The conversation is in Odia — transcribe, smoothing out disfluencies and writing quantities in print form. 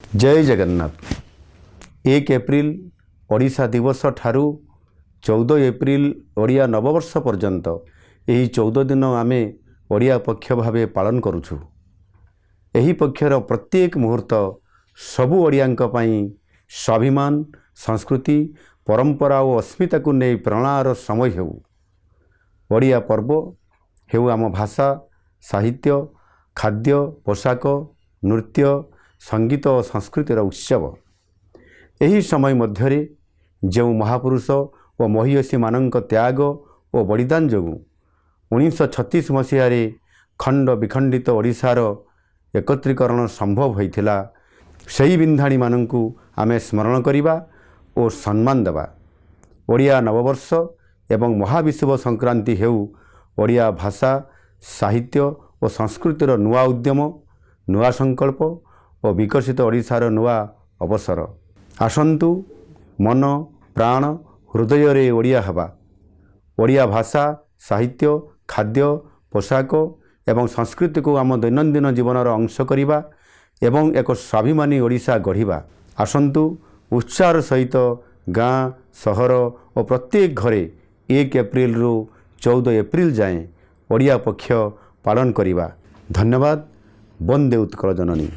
ଜୟ ଜଗନ୍ନାଥ। 1 ଏପ୍ରିଲ ଓଡ଼ିଶା ଦିବସ ଠାରୁ 14 ଏପ୍ରିଲ ଓଡ଼ିଆ ନବବର୍ଷ ପର୍ଯ୍ୟନ୍ତ ଏହି 14 ଦିନ ଆମେ ଓଡ଼ିଆ ପକ୍ଷ ଭାବେ ପାଳନ କରୁଛୁ। ଏହି ପକ୍ଷର ପ୍ରତ୍ୟେକ ମୁହୂର୍ତ୍ତ ସବୁ ଓଡ଼ିଆଙ୍କ ପାଇଁ ସ୍ୱାଭିମାନ, ସଂସ୍କୃତି, ପରମ୍ପରା ଓ ଅସ୍ମିତାକୁ ନେଇ ପ୍ରେରଣାର ସମୟ ହେଉ। ଓଡ଼ିଆ ପର୍ବ ହେଉ ଆମ ଭାଷା, ସାହିତ୍ୟ, ଖାଦ୍ୟ, ପୋଷାକ, ନୃତ୍ୟ, ସଙ୍ଗୀତ ଓ ସଂସ୍କୃତିର ଉତ୍ସବ। ଏହି ସମୟ ମଧ୍ୟରେ ଯେଉଁ ମହାପୁରୁଷ ଓ ମହିୟସୀମାନଙ୍କ ତ୍ୟାଗ ଓ ବଳିଦାନ ଯୋଗୁଁ 1936 ମସିହାରେ ଖଣ୍ଡ ବିଖଣ୍ଡିତ ଓଡ଼ିଶାର ଏକତ୍ରୀକରଣ ସମ୍ଭବ ହୋଇଥିଲା, ସେହି ବିନ୍ଧାଣୀମାନଙ୍କୁ ଆମେ ସ୍ମରଣ କରିବା ଓ ସମ୍ମାନ ଦେବା। ଓଡ଼ିଆ ନବବର୍ଷ ଏବଂ ମହାବିଷୁବ ସଂକ୍ରାନ୍ତି ହେଉ ଓଡ଼ିଆ ଭାଷା, ସାହିତ୍ୟ ଓ ସଂସ୍କୃତିର ନୂଆ ଉଦ୍ୟମ, ନୂଆ ସଂକଳ୍ପ ଓ ବିକଶିତ ଓଡ଼ିଶାର ନୂଆ ଅବସର। ଆସନ୍ତୁ, ମନ, ପ୍ରାଣ, ହୃଦୟରେ ଓଡ଼ିଆ ହେବା। ଓଡ଼ିଆ ଭାଷା, ସାହିତ୍ୟ, ଖାଦ୍ୟ, ପୋଷାକ ଏବଂ ସଂସ୍କୃତିକୁ ଆମ ଦୈନନ୍ଦିନ ଜୀବନର ଅଂଶ କରିବା ଏବଂ ଏକ ସ୍ୱାଭିମାନୀ ଓଡ଼ିଶା ଗଢ଼ିବା। ଆସନ୍ତୁ, ଉତ୍ସାହର ସହିତ ଗାଁ, ସହର ଓ ପ୍ରତ୍ୟେକ ଘରେ 1 ଏପ୍ରିଲରୁ 14 ଏପ୍ରିଲ ଯାଏଁ ଓଡ଼ିଆ ପକ୍ଷ ପାଳନ କରିବା। ଧନ୍ୟବାଦ। ବନ୍ଦେ ଉତ୍କଳ ଜନନୀ।